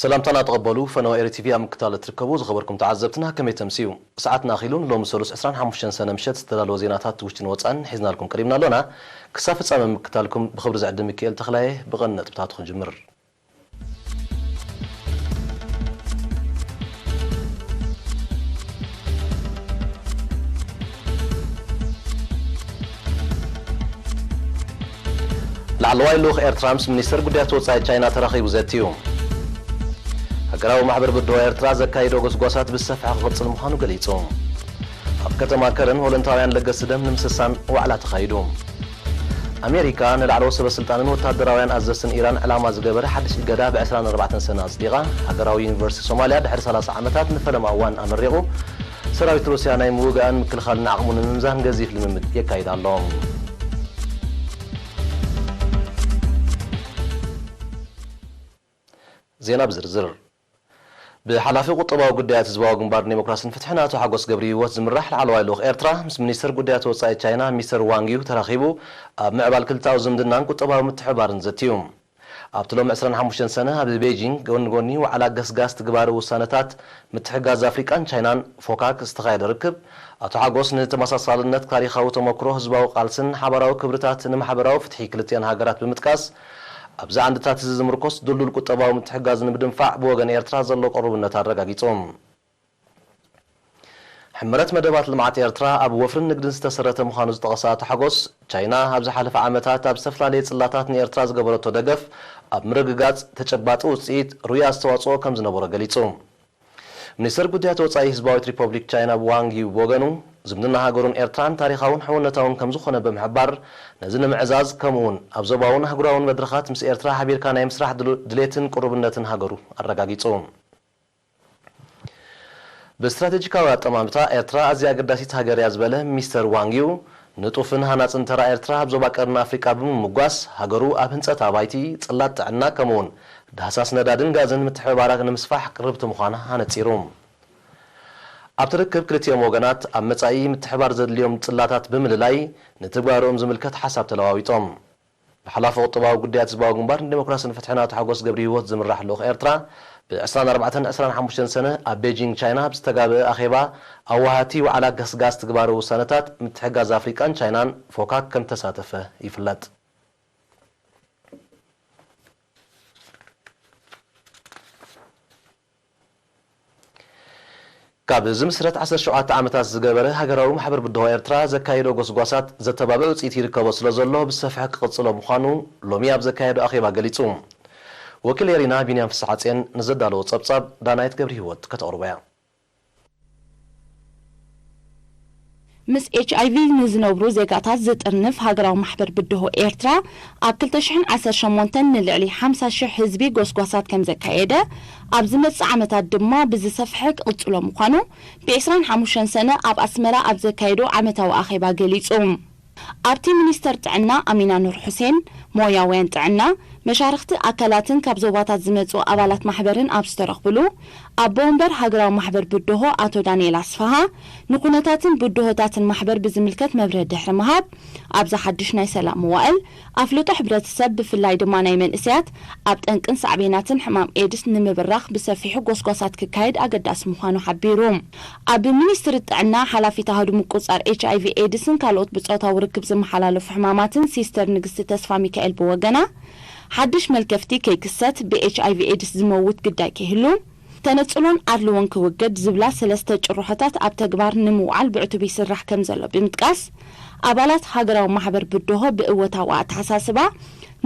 ሰላምታና ተቐበሉ። ፈነወ ኤሪ ቲቪ ኣብ ምክታል እትርከቡ ዝኸበርኩም ተዓዘብትና ከመይ ተምስዩ? ሰዓትና ኣኺሉ ንሎሚ ሰሉስ ዕስራን ሓሙሽተን ሰነ ምሸት ዝተዳለወ ዜናታት ውሽጥን ወጻእን ሒዝናልኩም ቀሪብና ኣሎና። ክሳብ ፍጻመ ምክታልኩም ብኽብሪ ዝዕድም ሚካኤል ተኽላየ። ብቐንዲ ነጥብታቱ ክንጅምር። ላዕለዋይ ልኡኽ ኤርትራ ምስ ሚኒስተር ጉዳያት ወጻኢ ቻይና ተራኺቡ ዘትዩ። ሃገራዊ ማሕበር ብድሆ ኤርትራ ዘካይዶ ጎስጓሳት ብሰፍሐ ክቕጽል ምዃኑ ገሊጹ። ኣብ ከተማ ከረን ሆለንታውያን ለገስቲ ደም ንምስሳን ዋዕላ ተኻይዱ። ኣሜሪካ ንላዕለዎት ሰበ ስልጣንን ወታደራውያን ኣዘዝትን ኢራን ዕላማ ዝገበረ ሓድሽ እገዳ ብ ዕስራን ኣርባዕተን ሰነ ኣጽዲቓ። ሃገራዊ ዩኒቨርሲቲ ሶማልያ ድሕሪ ሰላሳ ዓመታት ንፈለማ እዋን ኣመሪቑ። ሰራዊት ሩስያ ናይ ምውጋእን ምክልኻልን ዓቕሙ ንምምዛን ገዚፍ ልምምድ የካይድ ኣሎ። ዜና ብዝርዝር። ብሓላፊ ቁጠባዊ ጉዳያት ህዝባዊ ግንባር ዴሞክራስን ፍትሕን ኣቶ ሓጎስ ገብረሂወት ዝምራሕ ላዕለዋይ ልኡኽ ኤርትራ ምስ ሚኒስተር ጉዳያት ወጻኢ ቻይና ሚስተር ዋንግ ዩ ተራኺቡ ኣብ ምዕባል ክልተኣዊ ዝምድናን ቁጠባዊ ምትሕብባርን ዘትዩ። ኣብቲ ሎሚ ዕስራን ሓሙሽተን ሰነ ኣብ ቤጂንግ ጎኒ ጎኒ ዋዕላ ገስጋስ ትግባረ ውሳነታት ምትሕጋዝ ኣፍሪቃን ቻይናን ፎካክ ዝተኻየደ ርክብ፣ ኣቶ ሓጎስ ንተመሳሳልነት ታሪኻዊ ተመክሮ ህዝባዊ ቃልስን ሓባራዊ ክብርታት ንማሕበራዊ ፍትሒ ክልቲኣን ሃገራት ብምጥቃስ፣ ኣብዚ ዓንድታት እዚ ዝምርኮስ ድልዱል ቁጠባዊ ምትሕጋዝ ንምድንፋዕ ብወገን ኤርትራ ዘሎ ቅሩብነት ኣረጋጊጹ። ሕመረት መደባት ልምዓት ኤርትራ ኣብ ወፍርን ንግድን ዝተሰረተ ምዃኑ ዝጠቐሰ ኣቶ ሓጎስ፣ ቻይና ኣብ ዝሓለፈ ዓመታት ኣብ ዝተፈላለየ ጽላታት ንኤርትራ ዝገበረቶ ደገፍ ኣብ ምርግጋጽ ተጨባጢ ውጽኢት ርኡይ ኣስተዋጽኦ ከም ዝነበሮ ገሊጹ። ሚኒስተር ጉዳያት ወጻኢ ህዝባዊት ሪፐብሊክ ቻይና ዋንግ ዩ ብወገኑ፣ ዝምድና ሃገሩን ኤርትራን ታሪኻውን ሕውነታውን ከም ዝኾነ ብምሕባር፣ ነዚ ንምዕዛዝ ከምኡውን ኣብ ዞባውን ኣህጉራውን መድረኻት ምስ ኤርትራ ሓቢርካ ናይ ምስራሕ ድሉ-፣ ድሌትን ቅሩብነትን ሃገሩ ኣረጋጊጹ። ብስትራቴጂካዊ ኣጠማምታ ኤርትራ ኣዝያ ኣገዳሲት ሃገር እያ ዝበለ ሚስተር ዋንግ ዩ፣ ንጡፍን ሃናጽን ተራ ኤርትራ ኣብ ዞባ ቀርኒ ኣፍሪቃ ብምምጓስ፣ ሃገሩ ኣብ ህንጸት ኣባይቲ፣ ጽላት ጥዕና፣ ከምኡውን ዳህሳስ ነዳድን ጋዝን ምትሕብባራ ንምስፋሕ ቅርብቲ ምዃና ኣነጺሩ። ኣብቲ ርክብ ክልቲኦም ወገናት ኣብ መጻኢ ምትሕባር ዘድልዮም ጽላታት ብምልላይ ንትግባረኦም ዝምልከት ሓሳብ ተለዋዊጦም። ብሓላፊ ቁጠባዊ ጉዳያት ህዝባዊ ግንባር ንዴሞክራስን ፍትሕን ኣቶ ሓጎስ ገብረሂወት ዝምራሕ ልኡኽ ኤርትራ፣ ብ ዕስራን ኣርባዕተን ዕስራን ሓሙሽተን ሰነ ኣብ ቤጂንግ ቻይና ኣብ ዝተጋበአ ኣኼባ ኣዋሃቲ ዋዕላ ገስጋስ ትግባረ ውሳነታት ምትሕጋዝ ኣፍሪቃን ቻይናን ፎካክ ከም ተሳተፈ ይፍለጥ። ካብ ዝምስረት ዓሰርተ ሸውዓተ ዓመታት ዝገበረ ሃገራዊ ማሕበር ብድሆ ኤርትራ ዘካየዶ ጎስጓሳት ዘተባብዕ ውጽኢት ይርከቦ ስለ ዘሎ ብሰፍሐ ክቕጽሎ ምዃኑ ሎሚ ኣብ ዘካየዶ ኣኼባ ገሊጹ። ወኪል ኤሪና ቢንያም ፍስሓጽዮን ንዘዳለዎ ጸብጻብ ዳናይት ገብረሂወት ከተቕርቦ እያ። ምስ ኤች ኣይ ቪ ንዝነብሩ ዜጋታት ዝጥርንፍ ሃገራዊ ማሕበር ብድሆ ኤርትራ፣ ኣብ ክልተ ሽሕን ዓሰርተ ሸሞንተን ንልዕሊ ሓምሳ ሽሕ ህዝቢ ጎስጓሳት ከም ዘካየደ፣ ኣብ ዝመጽእ ዓመታት ድማ ብዝሰፍሐ ክቕጽሎ ምዃኑ፣ ብ ዕስራን ሓሙሽተን ሰነ ኣብ ኣስመራ ኣብ ዘካየዶ ዓመታዊ ኣኼባ ገሊጹ። ኣብቲ ሚኒስተር ጥዕና ኣሚና ኑር ሑሴን፣ ሞያውያን ጥዕና፣ መሻርኽቲ ኣካላትን ካብ ዞባታት ዝመጹ ኣባላት ማሕበርን ኣብ ዝተረኽብሉ፣ ኣቦ ወንበር ሃገራዊ ማሕበር ብድሆ ኣቶ ዳንኤል ኣስፍሃ፣ ንኩነታትን ብድሆታትን ማሕበር ብዝምልከት መብርሂ ድሕሪ ምሃብ፣ ኣብዚ ሓድሽ ናይ ሰላም መዋእል፣ ኣፍልጦ ሕብረተሰብ ብፍላይ ድማ ናይ መንእሰያት ኣብ ጠንቅን ሳዕቤናትን ሕማም ኤድስ ንምብራኽ ብሰፊሑ ጎስጓሳት ክካየድ ኣገዳሲ ምዃኑ ሓቢሩ። ኣብ ሚኒስትሪ ጥዕና ሓላፊት ኣሃዱ ምቁጽጻር ኤች ኣይ ቪ ኤድስን ካልኦት ብጾታዊ ርክብ ዝመሓላለፉ ሕማማትን ሲስተር ንግስቲ ተስፋሚካኤል ብወገና፣ ሓድሽ መልከፍቲ ከይክሰት ብ ኤች ኣይ ቪ ኤድስ ዝመውት ግዳይ ከይህሉ፣ ተነጽሎን ኣድልዎን ክውገድ ዝብላ ሰለስተ ጭርሖታት ኣብ ተግባር ንምውዓል ብዕቱብ ይስራሕ ከም ዘሎ ብምጥቃስ፣ ኣባላት ሃገራዊ ማሕበር ብድሆ ብእወታዊ ኣተሓሳስባ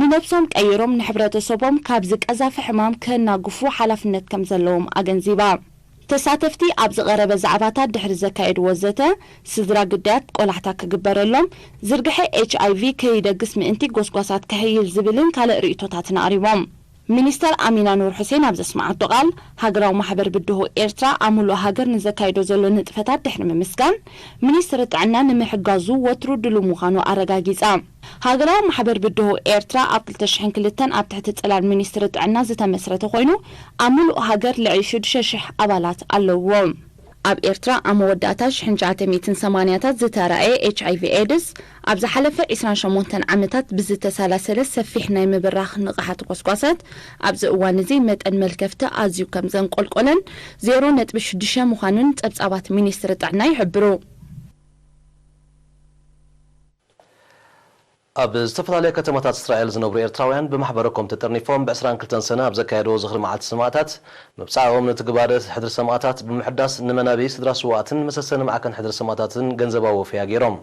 ንነብሶም ቀይሮም ንሕብረተሰቦም ካብዚ ቀዛፊ ሕማም ከናግፉ ሓላፍነት ከም ዘለዎም ኣገንዚባ። ተሳተፍቲ ኣብ ዝቐረበ ዛዕባታት ድሕሪ ዘካየድዎ ዘተ፣ ስድራ ግዳያት ቆላሕታ ክግበረሎም፣ ዝርግሐ ኤች ኣይ ቪ ከይደግስ ምእንቲ ጎስጓሳት ክሕይል ዝብልን ካልእ ርእይቶታትን ኣቕሪቦም። ሚኒስተር ኣሚና ኑር ሑሴን ኣብ ዘስመዓቶ ቃል፣ ሃገራዊ ማሕበር ብድሆ ኤርትራ ኣብ ምሉእ ሃገር ንዘካይዶ ዘሎ ንጥፈታት ድሕሪ ምምስጋን፣ ሚኒስትሪ ጥዕና ንምሕጋዙ ወትሩ ድሉው ምዃኑ ኣረጋጊጻ። ሃገራዊ ማሕበር ብድሆ ኤርትራ ኣብ ክልተ ሽሕን ክልተን ኣብ ትሕቲ ጽላል ሚኒስትሪ ጥዕና ዝተመስረተ ኮይኑ፣ ኣብ ምሉእ ሃገር ልዕሊ ሽዱሽተ ሽሕ ኣባላት ኣለውዎ። ኣብ ኤርትራ ኣብ መወዳእታ ሽሕን ትሽዓተ ሚእትን ሰማንያታት ዝተራእየ ኤች ኣይ ቪ ኤድስ፣ ኣብ ዝሓለፈ ዒስራን ሸሞንተን ዓመታት ብዝተሰላሰለ ሰፊሕ ናይ ምብራኽ ንቕሓት ጎስጓሳት፣ ኣብዚ እዋን እዚ መጠን መልከፍቲ ኣዝዩ ከም ዘንቆልቆለን ዜሮ ነጥቢ ሽዱሽተ ምዃኑን ጸብጻባት ሚኒስትሪ ጥዕና ይሕብሩ። ኣብ ዝተፈላለያ ከተማታት እስራኤል ዝነብሩ ኤርትራውያን ብማሕበረ ኮም ተጠርኒፎም ብዕስራን ክልተን ሰነ ኣብ ዘካየድዎ ዝኽሪ መዓልቲ ሰማእታት፣ ምብጻኦም ንትግባረ ሕድሪ ሰማእታት ብምሕዳስ ንመናብይ ስድራ ስውኣትን መሰሰኒ ማዕከን ሕድሪ ሰማእታትን ገንዘባዊ ወፈያ ገይሮም።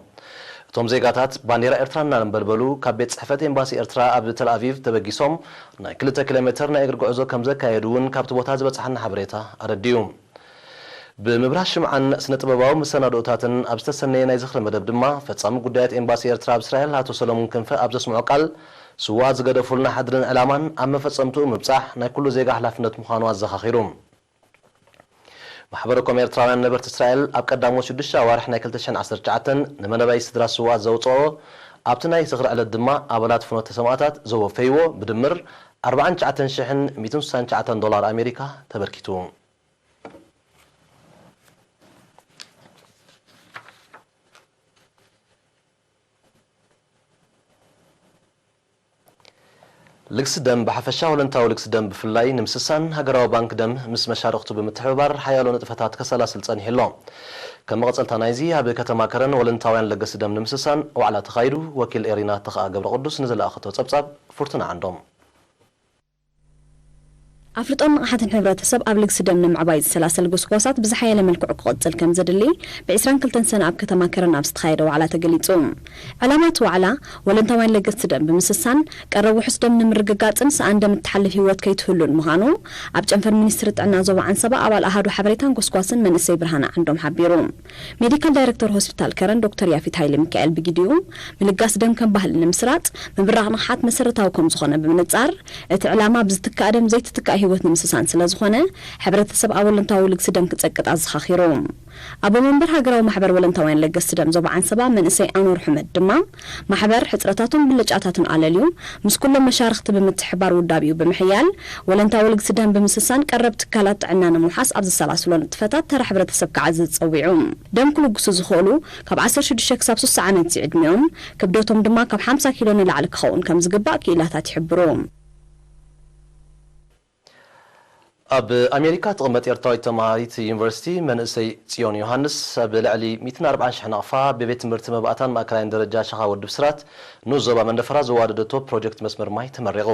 እቶም ዜጋታት ባንዴራ ኤርትራ እናንበልበሉ ካብ ቤት ጽሕፈት ኤምባሲ ኤርትራ ኣብ ተልኣቪቭ ተበጊሶም ናይ ክልተ ኪሎ ሜተር ናይ እግሪ ጉዕዞ ከም ዘካየዱ እውን ካብቲ ቦታ ዝበጽሓና ሓበሬታ ኣረድዩ። ብምብራህ ሽምዓን ስነ ጥበባዊ መሰናድኦታትን ኣብ ዝተሰነየ ናይ ዝኽሪ መደብ ድማ፣ ፈጻሚ ጉዳያት ኤምባሲ ኤርትራ ኣብ እስራኤል ኣቶ ሰለሙን ክንፈ ኣብ ዘስምዖ ቃል፣ ስዉኣት ዝገደፉልና ሕድርን ዕላማን ኣብ መፈጸምትኡ ምብጻሕ ናይ ኩሉ ዜጋ ሓላፍነት ምዃኑ ኣዘኻኺሩ። ማሕበረ ኮም ኤርትራውያን ነበርቲ እስራኤል ኣብ ቀዳሞት ሽዱሽተ ኣዋርሕ ናይ ክልተ ሽሕን ዓሰርተ ትሽዓተን ንመናብይ ስድራ ስዉኣት ዘውጽኦ፣ ኣብቲ ናይ ዝኽሪ ዕለት ድማ ኣባላት ፍኖተ ሰማእታት ዘወፈይዎ ብድምር ኣርባዓን ትሽዓተን ሽሕን ሚእትን ስሳን ትሽዓተን ዶላር ኣሜሪካ ተበርኪቱ። ልግሲ ደም ብሓፈሻ፣ ወለንታዊ ልግሲ ደም ብፍላይ ንምስሳን፣ ሃገራዊ ባንክ ደም ምስ መሻርኽቱ ብምትሕብባር ሓያሎ ንጥፈታት ከሰላስል ጸኒሑ ኣሎ። ከም መቐጸልታ ናይዚ፣ ኣብ ከተማ ከረን ወለንታውያን ለገስቲ ደም ንምስሳን ዋዕላ ተኻይዱ። ወኪል ኤሪና ተኽኣ ገብረቅዱስ ንዝለኣኸቶ ጸብጻብ ፍርቱና ዓንዶም። ኣፍልጦን ንቕሓትን ሕብረተሰብ ኣብ ልግሲ ደም ንምዕባይ ዝሰላሰል ጎስጓሳት ብዝሓየለ መልክዑ ክቕጽል ከም ዘድሊ፣ ብ ዕስራን ክልተን ሰነ ኣብ ከተማ ከረን ኣብ ዝተኻየደ ዋዕላ ተገሊጹ። ዕላማ እቲ ዋዕላ፣ ወለንታውያን ለገስቲ ደም ብምስሳን፣ ቀረብ ውሑስ ደም ንምርግጋጽን ሰኣን ደም እትሓልፍ ህይወት ከይትህሉን ምዃኑ፣ ኣብ ጨንፈር ሚኒስትሪ ጥዕና ዞባ ዓንሰባ ኣባል ኣሃዱ ሓበሬታን ጎስጓስን መንእሰይ ብርሃነ ዓንዶም ሓቢሩ። ሜዲካል ዳይረክተር ሆስፒታል ከረን ዶክተር ያፊት ሃይለ ሚካኤል ብግዲኡ፣ ምልጋስ ደም ከም ባህሊ ንምስራጽ ምብራኽ ንቕሓት መሰረታዊ ከም ዝኾነ ብምንጻር፣ እቲ ዕላማ ብዝትካእ ደም ዘይትትካእ ህይወት ንምስሳን ስለ ዝኾነ፣ ሕብረተሰብ ኣብ ወለንታዊ ልግሲ ደም ክጸቅጥ ኣዘኻኺሩ። ኣቦ መንበር ሃገራዊ ማሕበር ወለንታውያን ለገስቲ ደም ዞባ ዓንሰባ መንእሰይ ኣንወር ሑመድ ድማ፣ ማሕበር ሕጽረታቱን ብልጫታቱን ኣለልዩ፣ ምስ ኩሎም መሻርኽቲ ብምትሕባር ውዳቤኡ ብምሕያል፣ ወለንታዊ ልግሲ ደም ብምስሳን ቀረብ ትካላት ጥዕና ንምውሓስ ኣብ ዘሰላስሎ ንጥፈታት ተራ ሕብረተሰብ ክዓዝዝ ጸዊዑ። ደም ክልግሱ ዝኽእሉ ካብ ዓሰርተ ሽዱሽተ ክሳብ ስሳ ዓመት ዝዕድሚኦም፣ ክብደቶም ድማ ካብ ሓምሳ ኪሎ ንላዕሊ ክኸውን ከም ዝግባእ ክኢላታት ይሕብሩ። ኣብ ኣሜሪካ ትቕመጥ ኤርትራዊት ተማሃሪት ዩኒቨርሲቲ መንእሰይ ጽዮን ዮሃንስ፣ ኣብ ልዕሊ ሚእትን ኣርባዓን ሽሕ ናቕፋ ብቤት ትምህርቲ መባእታን ማእከላይን ደረጃ ሸኻ ወዲ ብስራት ንኡስ ዞባ መንደፈራ ዘዋደደቶ ፕሮጀክት መስመር ማይ ተመሪቑ።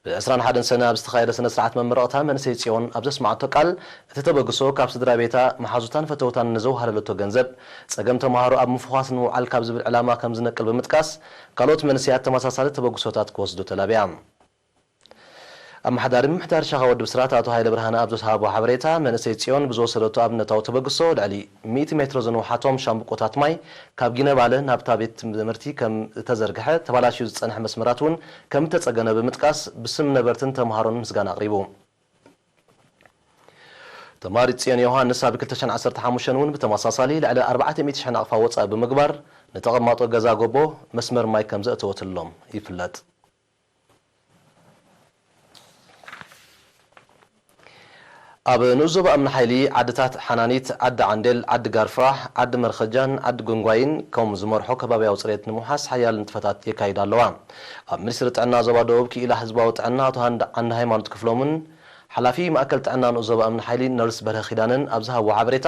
ብ ዕስራን ሓደን ሰነ ኣብ ዝተኻየደ ስነ ስርዓት መመረቕታ መንእሰይ ጽዮን ኣብ ዘስማዓቶ ቃል፣ እቲ ተበግሶ ካብ ስድራ ቤታ፣ መሓዙታን ፈተውታን ንዘውሃለለቶ ገንዘብ፣ ጸገም ተማሃሮ ኣብ ምፍዃስ ንምውዓል ካብ ዝብል ዕላማ ከም ዝነቅል ብምጥቃስ፣ ካልኦት መንእሰያት ተመሳሳሊ ተበግሶታት ክወስዱ ተላብያ። ኣመሓዳሪ ምምሕዳር ሸኻ ወዲ ብስራት ኣቶ ሃይለ ብርሃነ ኣብ ዝሃቦ ሓበሬታ፣ መንእሰይ ጽዮን ብዝወሰደቶ ኣብነታዊ ተበግሶ፣ ልዕሊ ሚእቲ ሜትሮ ዝንውሓቶም ሻምብቆታት ማይ ካብ ጊነባለ ናብታ ቤት ትምህርቲ ከም እተዘርግሐ፣ ተባላሽዩ ዝጸንሐ መስመራት እውን ከም እተጸገነ ብምጥቃስ፣ ብስም ነበርትን ተምሃሮን ምስጋና ኣቕሪቡ። ተማሪት ጽዮን ዮሃንስ ኣብ ክልተ ሽሕን ዓሰርተ ሓሙሽተን እውን ብተመሳሳሊ ልዕሊ ኣርባዕተ ሚእቲ ሽሕ ናቕፋ ወጻኢ ብምግባር፣ ንተቐማጦ ገዛ ጎቦ መስመር ማይ ከም ዘእተወትሎም ይፍለጥ። ኣብ ንኡስ ዞባ እምኒ ሓይሊ፣ ዓድታት ሓናኒት፣ ዓዲ ዓንዴል፣ ዓዲ ጋርፍራሕ፣ ዓዲ መርኸጃን ዓዲ ጎንጓይን ከም ዝመርሖ ከባብያዊ ጽሬት ንምውሓስ ሓያል ንጥፈታት የካይዳ ኣለዋ። ኣብ ሚኒስትሪ ጥዕና ዞባ ደቡብ ክኢላ ህዝባዊ ጥዕና ኣቶ ሃንድ-፣ ዓንደ ሃይማኖት ክፍሎምን ሓላፊ ማእከል ጥዕና ንኡስ ዞባ እምኒ ሓይሊ ነርስ በርሀ ኪዳነን ኣብ ዝሃብዎ ሓበሬታ፣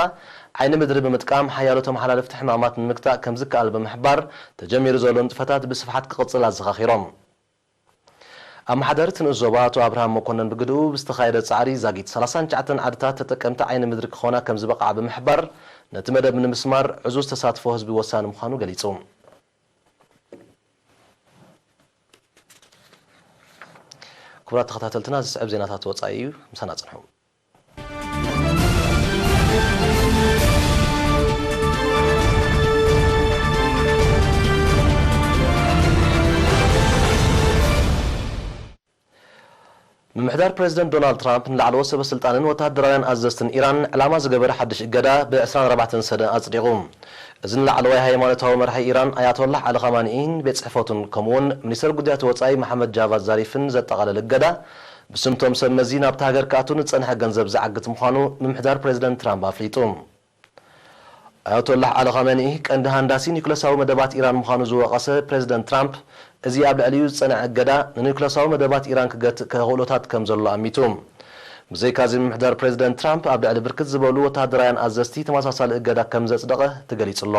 ዓይኒ ምድሪ ብምጥቃም ሓያሎ ተመሓላለፍቲ ሕማማት ንምግታእ ከም ዝከኣል ብምሕባር፣ ተጀሚሩ ዘሎ ንጥፈታት ብስፍሓት ክቕጽል ኣዘኻኺሮም። ኣመሓዳሪ እቲ ንኡስ ዞባ ኣቶ ኣብርሃም መኮነን ብግድኡ፣ ብዝተኻየደ ጻዕሪ ዛጊት ሰላሳን ትሽዓተን ዓድታት ተጠቀምቲ ዓይኒ ምድሪ ክኾና ከም ዝበቕዓ ብምሕባር፣ ነቲ መደብ ንምስማር ዕዙዝ ተሳትፎ ህዝቢ ወሳኒ ምዃኑ ገሊጹ። ክቡራት ተኸታተልትና፣ ዝስዕብ ዜናታት ወጻኢ እዩ። ምሳና ጽንሑ። ምምሕዳር ፕሬዚደንት ዶናልድ ትራምፕ ንላዕለዎት ሰበ ስልጣንን ወተሃደራውያን ኣዘዝትን ኢራን ዕላማ ዝገበረ ሓድሽ እገዳ ብ ዕስራን ኣርባዕተን ሰነ ኣጽዲቑ። እዚ ንላዕለዋይ ሃይማኖታዊ መራሒ ኢራን ኣያቶላህ ዓሊ ኻማኒኢን ቤት ጽሕፈቱን ከምኡውን ሚኒስተር ጉዳያት ወጻኢ መሓመድ ጃቫድ ዛሪፍን ዘጠቓለለ እገዳ፣ ብስምቶም ሰብ መዚ ናብታ ሃገር ክኣቱ ንዝጸንሐ ገንዘብ ዝዓግት ምዃኑ ምምሕዳር ፕሬዚደንት ትራምፕ ኣፍሊጡ። ኣያቶላህ ዓሊ ኻመኒኢ ቀንዲ ሃንዳሲ ኒውክለሳዊ መደባት ኢራን ምዃኑ ዝወቐሰ ፕሬዝደንት ትራምፕ፣ እዚ ኣብ ልዕሊኡ ዝጸንዐ እገዳ ንኒውክለሳዊ መደባት ኢራን ክገትእ ክእለታት ከም ዘሎ ኣሚቱ። ብዘይካዚ ምምሕዳር ፕሬዝደንት ትራምፕ ኣብ ልዕሊ ብርክት ዝበሉ ወተሃደራውያን ኣዘዝቲ ተመሳሳሊ እገዳ ከም ዘጽደቐ ተገሊጹ ኣሎ።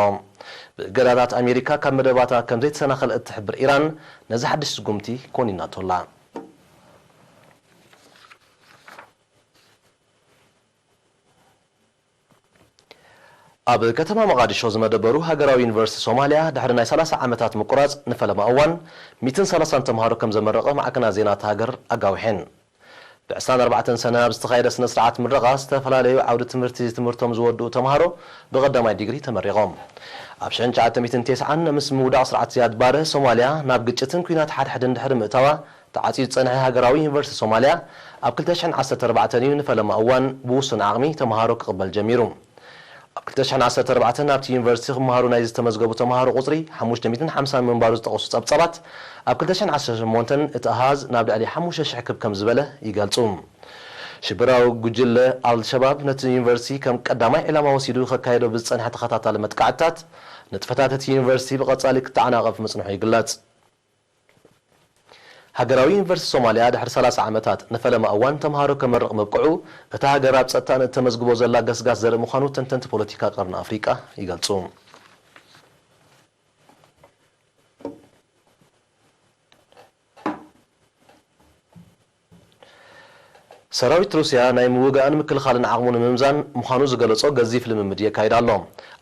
ብእገዳታት ኣሜሪካ ካብ መደባታ ከም ዘይተሰናኸለ እትሕብር ኢራን ነዚ ሓድሽ ስጉምቲ ኮኒናቶ ኣላ። ኣብ ከተማ መቓዲሾ ዝመደበሩ ሃገራዊ ዩኒቨርሲቲ ሶማልያ ድሕሪ ናይ ሰላሳ ዓመታት ምቁራጽ ንፈለማ እዋን ሚእትን ሰላሳን ተምሃሮ ከም ዘመረቐ ማዕከናት ዜና እታ ሃገር ኣጋዊሐን። ብዕስራን ኣርባዕተን ሰነ ኣብ ዝተኻየደ ስነ ስርዓት ምረቓ ዝተፈላለዩ ዓውዲ ትምህርቲ ትምህርቶም ዝወድኡ ተምሃሮ ብቐዳማይ ዲግሪ ተመሪቖም። ኣብ ሽሕን ትሽዓተ ሚእትን ተስዓን ምስ ምውዳቕ ስርዓት ዝያድ ባረ ሶማልያ ናብ ግጭትን ኲናት ሓድሕድን ድሕሪ ምእታዋ ተዓጽዩ ዝጸንሐ ሃገራዊ ዩኒቨርሲቲ ሶማልያ ኣብ ክልተ ሽሕን ዓሰርተ ኣርባዕተን እዩ ንፈለማ እዋን ብውሱን ዓቕሚ ተምሃሮ ክቕበል ጀሚሩ። ኣብ ክልተ ሽሕን ዓሰርተ ኣርባዕተን ኣብቲ ዩኒቨርሲቲ ክመሃሩ ናይ ዝተመዝገቡ ተምሃሮ ቁጽሪ ሓሙሽተ ሚእትን ሓምሳን ምንባሩ ዝጠቐሱ ጸብጻባት፣ ኣብ ክልተ ሽሕን ዓሰርተ ሸሞንተን እቲ ኣሃዝ ናብ ልዕሊ ሓሙሽተ ሽሕ ክብ ከም ዝበለ ይገልጹ። ሽበራዊ ጉጅለ ኣልሸባብ ነቲ ዩኒቨርሲቲ ከም ቀዳማይ ዒላማ ወሲዱ ከካየዶ ብዝጸንሐ ተኸታታሊ መጥቃዕትታት፣ ንጥፈታት እቲ ዩኒቨርሲቲ ብቐጻሊ ክተዓናቐፍ ምጽንሑ ይግለጽ። ሃገራዊ ዩኒቨርሲቲ ሶማልያ ድሕሪ ሰላሳ ዓመታት ንፈለማ እዋን ተምሃሮ ከመርቕ ምብቅዑ፣ እታ ሃገር ኣብ ጸጥታን እተመዝግቦ ዘላ ገስጋስ ዘርኢ ምዃኑ ተንተንቲ ፖለቲካ ቀርኒ ኣፍሪቃ ይገልጹ። ሰራዊት ሩስያ ናይ ምውጋእን ምክልኻልን ዓቕሙ ንምምዛን ምዃኑ ዝገለጾ ገዚፍ ልምምድ የካይድ ኣሎ።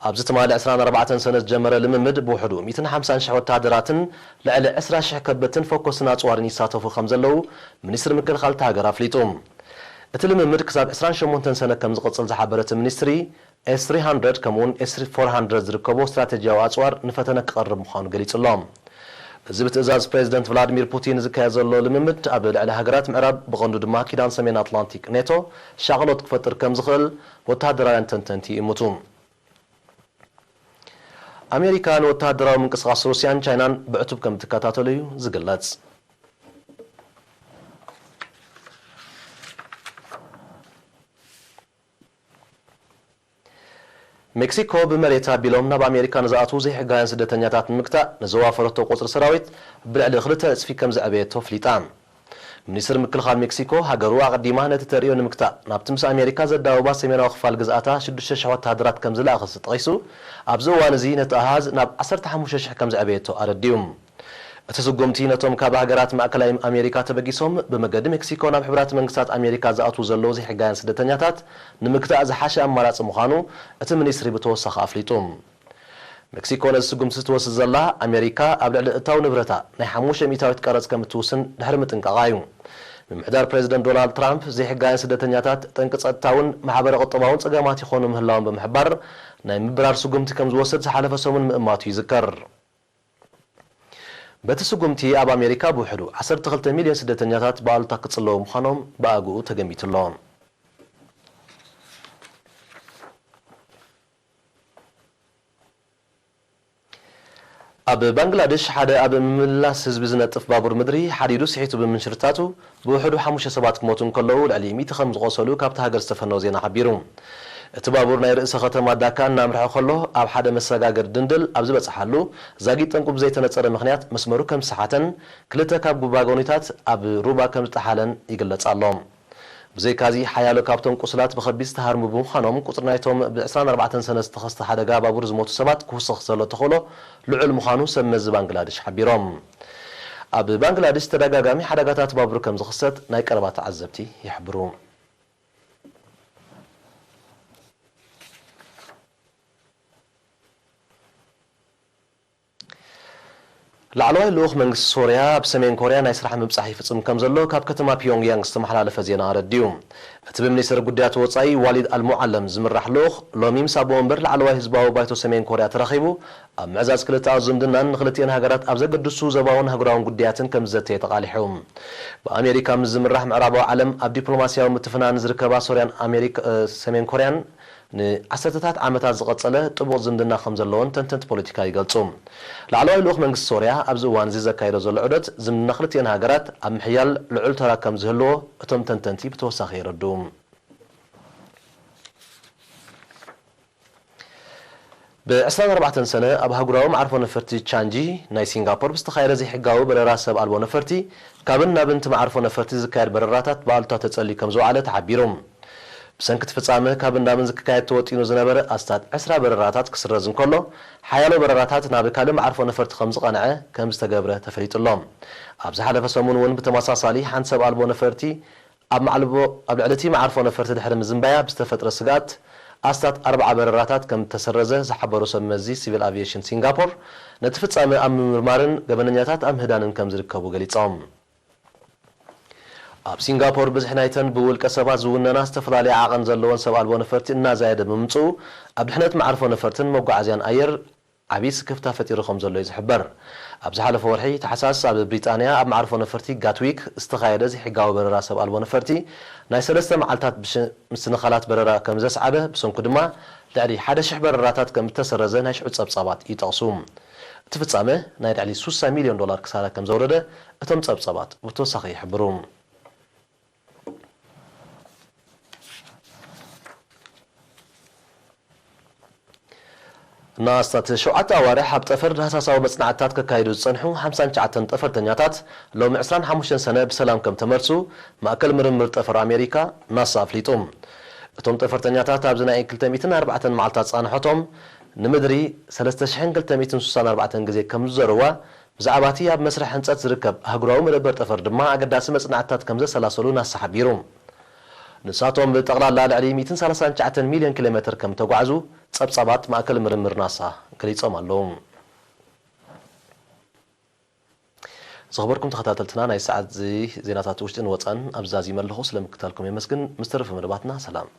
ኣብዚ ትማሊ ዕስራን ኣርባዕተን ሰነ ዝጀመረ ልምምድ ብውሕዱ ሚእትን ሓምሳን ሽሕ ወተሃደራትን ልዕሊ ዕስራ ሽሕ ከበድትን ፈኮስትን ኣጽዋርን ይሳተፉ ከም ዘለዉ ሚኒስትሪ ምክልኻል እታ ሃገር ኣፍሊጡ። እቲ ልምምድ ክሳብ ዕስራን ሸሞንተን ሰነ ከም ዝቕጽል ዝሓበረ እቲ ሚኒስትሪ፣ ኤስ ትሪ ሃንድረድ ከምኡውን ኤስ ፎር ሃንድረድ ዝርከቦ ስትራተጂያዊ ኣጽዋር ንፈተነ ክቐርብ ምዃኑ ገሊጹ ኣሎ። እዚ ብትእዛዝ ፕሬዚደንት ቭላድሚር ፑቲን ዝካየድ ዘሎ ልምምድ ኣብ ልዕሊ ሃገራት ምዕራብ ብቐንዱ ድማ ኪዳን ሰሜን ኣትላንቲክ ኔቶ ሻቕሎት ክፈጥር ከም ዝኽእል ወተሃደራውያን ተንተንቲ ይእምቱ። ኣሜሪካ ንወተሃደራዊ ምንቅስቓስ ሩስያን ቻይናን ብዕቱብ ከም እትከታተሎ እዩ ዝግለጽ። ሜክሲኮ ብመሬት ኣቢሎም ናብ ኣሜሪካ ንዝኣትዉ ዘይሕጋውያን ስደተኛታት ንምግታእ ንዘዋፈረቶ ቁጽሪ ሰራዊት ብልዕሊ ክልተ እጽፊ ከም ዘዕበየቶ ኣፍሊጣ። ሚኒስትር ምክልኻል ሜክሲኮ፣ ሃገሩ ኣቐዲማ ነቲ ተርእዮ ንምግታእ ናብቲ ምስ ኣሜሪካ ዘዳወባ ሰሜናዊ ክፋል ግዝኣታ ሽዱሽተ ሽሕ ወተሃደራት ከም ዝለኣኸት ጠቒሱ፣ ኣብዚ እዋን እዚ ነቲ ኣሃዝ ናብ ዓሰርተ ሓሙሽተ ሽሕ ከም ዘዕበየቶ ኣረዲኡ። እቲ ስጉምቲ ነቶም ካብ ሃገራት ማእከላይ ኣሜሪካ ተበጊሶም ብመገዲ ሜክሲኮ ናብ ሕቡራት መንግስታት ኣሜሪካ ዝኣትዉ ዘለዉ ዘይሕጋውያን ስደተኛታት ንምግታእ ዝሓሸ ኣማራጺ ምዃኑ እቲ ሚኒስትሪ ብተወሳኺ ኣፍሊጡ። ሜክሲኮ ነዚ ስጉምቲ ትወስድ ዘላ፣ ኣሜሪካ ኣብ ልዕሊ እታው ንብረታ ናይ ሓሙሽተ ሚእታዊት ቀረጽ ከም እትውስን ድሕሪ ምጥንቃቓ እዩ። ምምሕዳር ፕሬዚደንት ዶናልድ ትራምፕ፣ ዘይሕጋውያን ስደተኛታት ጠንቂ ጸጥታውን ማሕበረ ቁጠባውን ጸገማት ይኾኑ ምህላዎም ብምሕባር፣ ናይ ምብራር ስጉምቲ ከም ዝወስድ ዝሓለፈ ሰሙን ምእማቱ ይዝከር። በቲ ስጉምቲ ኣብ ኣሜሪካ ብውሕዱ ዓሰርተ ክልተ ሚልዮን ስደተኛታት ብኣሉታ ክጽለዉ ምዃኖም ብኣግኡ ተገሚቱ ኣሎ። ኣብ ባንግላደሽ ሓደ ኣብ ምምላስ ህዝቢ ዝነጥፍ ባቡር ምድሪ ሓዲዱ ስሒቱ ብምንሽርታቱ ብውሕዱ ሓሙሽተ ሰባት ክሞቱ እንከለዉ ልዕሊ ሚእቲ ከም ዝቖሰሉ ካብቲ ሃገር ዝተፈነወ ዜና ሓቢሩ። እቲ ባቡር ናይ ርእሰ ከተማ ዳካ እናምርሐ ከሎ ኣብ ሓደ መሰጋገሪ ድንድል ኣብ ዝበጽሓሉ ዛጊት ጠንቁ ብዘይተነጸረ ምኽንያት መስመሩ ከም ዝሰሓተን ክልተ ካብ ዋጎኒታት ኣብ ሩባ ከም ዝጠሓለን ይግለጽ ኣሎ። ብዘይካዚ ሓያሎ ካብቶም ቁስላት ብኸቢድ ዝተሃርሙ ብምዃኖም ቁጽሪ ናይቶም ብ ዕስራን ኣርባዕተን ሰነ ዝተኸስተ ሓደጋ ባቡር ዝሞቱ ሰባት ክውስኽ ዘሎ ተኽእሎ ልዑል ምዃኑ ሰብ መዚ ባንግላደሽ ሓቢሮም። ኣብ ባንግላደሽ ተደጋጋሚ ሓደጋታት ባቡር ከም ዝኽሰት ናይ ቀረባ ተዓዘብቲ ይሕብሩ። ላዕለዋይ ልኡኽ መንግስቲ ሶርያ ኣብ ሰሜን ኮርያ ናይ ስራሕ ምብጻሕ ይፍጽም ከም ዘሎ ካብ ከተማ ፒዮንግያንግ ዝተመሓላለፈ ዜና ኣረዲኡ። እቲ ብሚኒስትር ጉዳያት ወጻኢ ዋሊድ ኣልሙዓለም ዝምራሕ ልኡኽ ሎሚ ምስ ኣቦ ወንበር ላዕለዋይ ህዝባዊ ባይቶ ሰሜን ኮርያ ተራኺቡ ኣብ ምዕዛዝ ክልተኣዊ ዝምድናን ንክልቲኤን ሃገራት ኣብ ዘገድሱ ዞባውን ኣህጉራውን ጉዳያትን ከም ዝዘተየ ተቓሊሑ። ብኣሜሪካ ምስ ዝምራሕ ምዕራባዊ ዓለም ኣብ ዲፕሎማስያዊ ምትፍናን ዝርከባ ሶርያን ኣሜሪካ፣ ሰሜን ኮርያን ንዓሰርተታት ዓመታት ዝቐጸለ ጥቡቕ ዝምድና ከም ዘለዎን ተንተንቲ ፖለቲካ ይገልጹ። ላዕለዋይ ልኡኽ መንግስቲ ሶርያ ኣብዚ እዋን እዚ ዘካየዶ ዘሎ ዑደት ዝምድና ክልቲኤን ሃገራት ኣብ ምሕያል ልዑል ተራ ከም ዝህልዎ እቶም ተንተንቲ ብተወሳኺ የረድኡ። ብ ዕስራን ኣርባዕተን ሰነ ኣብ ኣህጉራዊ መዓርፎ ነፈርቲ ቻንጂ ናይ ሲንጋፖር ብዝተኻየደ ዘይሕጋዊ በረራ ሰብ ኣልቦ ነፈርቲ፣ ካብን ናብን እቲ መዓርፎ ነፈርቲ ዝካየድ በረራታት ብኣሉታ ተጸልዩ ከም ዝወዓለ ተሓቢሩ። ብሰንኪ እቲ ፍጻመ፣ ካብን ናብን ዝካየድ ተወጢኑ ዝነበረ ኣስታት ዕስራ በረራታት ክስረዝ እንከሎ፣ ሓያሎ በረራታት ናብ ካልእ መዓርፎ ነፈርቲ ከም ዝቐንዐ ከም ዝተገብረ ተፈሊጡ ኣሎ። ኣብ ዝሓለፈ ሰሙን እውን ብተመሳሳሊ ሓንቲ ሰብ ኣልቦ ነፈርቲ ኣብ ማዕልቦ ኣብ ልዕሊ እቲ መዓርፎ ነፈርቲ ድሕሪ ምዝንባያ ብዝተፈጥረ ስግኣት ኣስታት ኣርብዓ በረራታት ከም እተሰረዘ ዝሓበሩ ሰብ መዚ ሲቪል ኣቪየሽን ሲንጋፖር፣ ነቲ ፍጻመ ኣብ ምምርማርን ገበነኛታት ኣብ ምህዳንን ከም ዝርከቡ ገሊጾም። ኣብ ሲንጋፖር ብዝሒ ናይተን ብውልቀ ሰባት ዝውነና ዝተፈላለያ ዓቐን ዘለወን ሰብ ኣልቦ ነፈርቲ እናዛየደ ብምምጽኡ፣ ኣብ ድሕነት መዓርፎ ነፈርትን መጓዓዝያን ኣየር ዓብዪ ስክፍታ ፈጢሩ ከም ዘሎ እዩ ዝሕበር። ኣብ ዝሓለፈ ወርሒ ታሕሳስ ኣብ ብሪጣንያ ኣብ መዓርፎ ነፈርቲ ጋትዊክ ዝተኻየደ ዘይሕጋዊ በረራ ሰብ ኣልቦ ነፈርቲ ናይ ሰለስተ መዓልታት ብሽ-፣ ምስንኻላት በረራ ከም ዘስዓበ፣ ብሰንኩ ድማ ልዕሊ ሓደ ሽሕ በረራታት ከም እተሰረዘ ናይ ሽዑ ጸብጻባት ይጠቕሱ። እቲ ፍጻመ ናይ ልዕሊ ስሳ ሚልዮን ዶላር ክሳራ ከም ዘውረደ እቶም ጸብጻባት ብተወሳኺ ይሕብሩ። ንኣስታት ሸውዓተ ኣዋርሕ ኣብ ጠፈር ዳህሳሳዊ መጽናዕትታት ከካይዱ ዝጸንሑ ሓምሳን ትሽዓተን ጠፈርተኛታት ሎሚ ዕስራን ሓሙሽተን ሰነ ብሰላም ከም ተመልሱ ማእከል ምርምር ጠፈር ኣሜሪካ ናሳ ኣፍሊጡ። እቶም ጠፈርተኛታት ኣብዚ ናይ ክልተ ሚእትን ኣርባዕተን መዓልታት ጻንሖቶም ንምድሪ ሰለስተ ሽሕን ክልተ ሚእትን ስሳን ኣርባዕተን ግዜ ከም ዝዘርዋ፣ ብዛዕባ እቲ ኣብ መስርሕ ህንጸት ዝርከብ ኣህጉራዊ መደበር ጠፈር ድማ ኣገዳሲ መጽናዕትታት ከም ዘሰላሰሉ ናሳ ሓቢሩ። ንሳቶም ብጠቕላላ ልዕሊ ሚእትን ሰላሳን ትሽዓተን ሚልዮን ኪሎ ሜትር ከም ተጓዕዙ ጸብጻባት ማእከል ምርምር ናሳ ገሊጾም ኣለዉ። ዝኸበርኩም ተኸታተልትና፣ ናይ ሰዓት እዚ ዜናታት ውሽጥን ወጻን ኣብዚ ዛዚመ ኣለኹ። ስለ ምክታልኩም የመስግን። ምስ ተረፈ መደባትና ሰላም።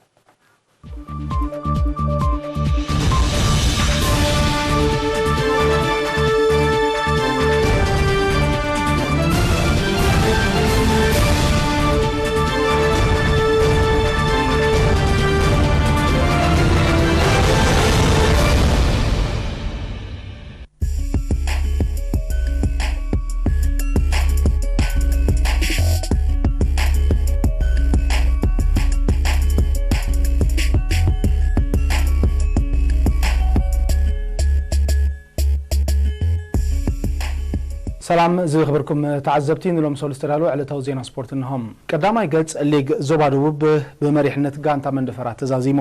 ሰላም ዝኽብርኩም ተዓዘብቲ፣ ንሎም ሰሉስ ዝተዳለወ ዕለታዊ ዜና ስፖርት እንሆ። ቀዳማይ ገጽ ሊግ ዞባ ደቡብ ብመሪሕነት ጋንታ መንደፈራ ተዛዚሙ።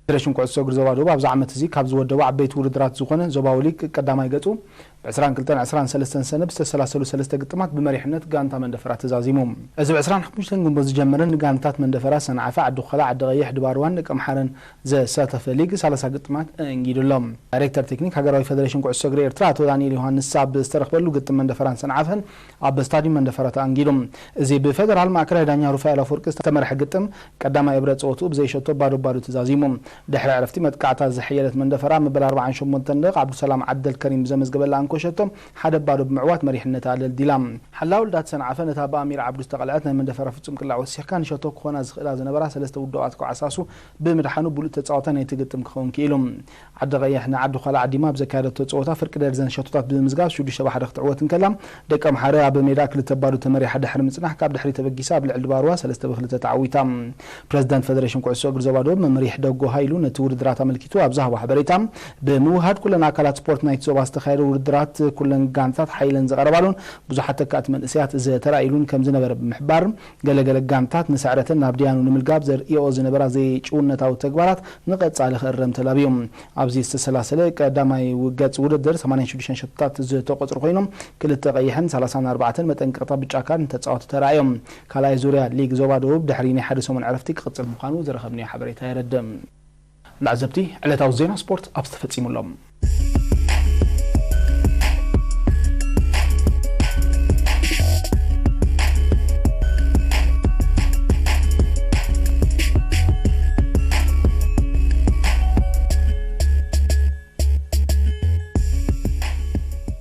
ፌዴሬሽን ኩዕሶ እግሪ ዞባ ደቡብ ኣብዚ ዓመት እዚ ካብ ዝወደቡ ዓበይቲ ውድድራት ዝኾነ ዞባዊ ሊግ ቀዳማይ ገጹ ብ ዕስራን ክልተን ዕስራን ሰለስተን ሰነ ብዝተሰላሰሉ ሰለስተ ግጥማት ብመሪሕነት ጋንታ መንደፈራ ተዛዚሙ። እዚ ብ ዕስራን ሓሙሽተን ግንቦት ዝጀመረ ንጋንታት መንደፈራ፣ ሰንዓፈ፣ ዓዲ ኾላ፣ ዓዲ ቀይሕ፣ ድባርዋን ደቀምሓረን ዘሳተፈ ሊግ ሰላሳ ግጥማት ኣንጊዱ ኣሎ። ዳይሬክተር ቴክኒክ ሃገራዊ ፌዴሬሽን ኩዕሶ እግሪ ኤርትራ ኣቶ ዳንኤል ዮሃንስ ኣብ ዝተረኽበሉ ግጥም መንደፈራን ሰንዓፈን ኣብ ስታዲየም መንደፈራ ተኣንጊዱ። እዚ ብፌደራል ማእከላይ ዳኛ ሩፋኤል ኣፈወርቂ ዝተመርሐ ግጥም ቀዳማይ እብረ ጸወትኡ ብዘይሸቶ ባዶ ባዶ ተዛዚሙ። ድሕሪ ዕረፍቲ መጥቃዕታ ዝሐየለት መንደፈራ መበል ኣርባዓን ሸሞንተን ደቂቕ ዓብዱሰላም ዓብደልከሪም ብዘመዝገበላ እንኮ ሸቶ ሓደ ባዶ ብምዕዋት መሪሕነታ ኣደልዲላ። ሓላው ልዳት ሰንዓፈ ነታ ብኣሚር ዓብዱ ዝተቐልዐት ናይ መንደፈራ ፍጹም ቅላዕ ወሲኽካ ንሸቶ ክኾና ዝኽእላ ዝነበራ ሰለስተ ውዱኣት ኮዓሳሱ ብምድሓኑ ብሉጽ ተጻዋታይ ናይቲ ግጥም ክኸውን ክኢሉ። ዓዲ ቀይሕ ንዓዲ ዃላ ዓዲማ ኣብ ዘካየደቶ ጸወታ ፍርቂ ደርዘን ሸቶታት ብምምዝጋብ ሽዱሽተ ብ ሓደ ክትዕወት እንከላ፣ ደቀምሓረ ኣብ ሜዳ ክልተ ባዶ ተመሪሓ ድሕሪ ምጽናሕ ካብ ድሕሪት ተበጊሳ ኣብ ልዕሊ ድባርዋ ሰለስተ ብ ክልተ ተዓዊታ። ፕረዚደንት ፌደሬሽን ኩዕሶ እግሪ ዞባ ደቡብ መምሪሕ ደጎ ሃይሉ ነቲ ውድድራት ኣመልኪቱ ኣብ ዝሃቦ ሓበሬታ፣ ብምውህሃድ ኩለን ኣካላት ስፖርት ናይቲ ዞባ ዝተኻየደ ውድድራት ኩለን ጋንታት ሓይለን ዝቐረባሉን ብዙሓት ተካእቲ መንእሰያት ዝተራእይሉን ከም ዝነበረ ብምሕባር፣ ገለገለ ጋንታት ንስዕረተን ናብ ደያኑ ንምልጋብ ዘርእየኦ ዝነበራ ዘይጭውነታዊ ተግባራት ንቐጻሊ ክእረም ተላብዩ። ኣብዚ ዝተሰላሰለ ቀዳማይ ገጽ ውድድር ሰማንያን ሽዱሽተን ሸቶታት ዝተቖጽሩ ኮይኖም፣ ክልተ ቀይሕን ሰላሳን ኣርባዕተን መጠንቀቕታ ብጫ ካርድ ንተጻወቲ ተራእዮም። ካልኣይ ዙርያ ሊግ ዞባ ደቡብ ድሕሪ ናይ ሓደ ሰሙን ዕረፍቲ ክቕጽል ምዃኑ ዝረኸብናዮ ሓበሬታ የረድእ። ንዓዘብቲ ዕለታዊ ዜና ስፖርት ኣብዚ ተፈጺሙ ኣሎ።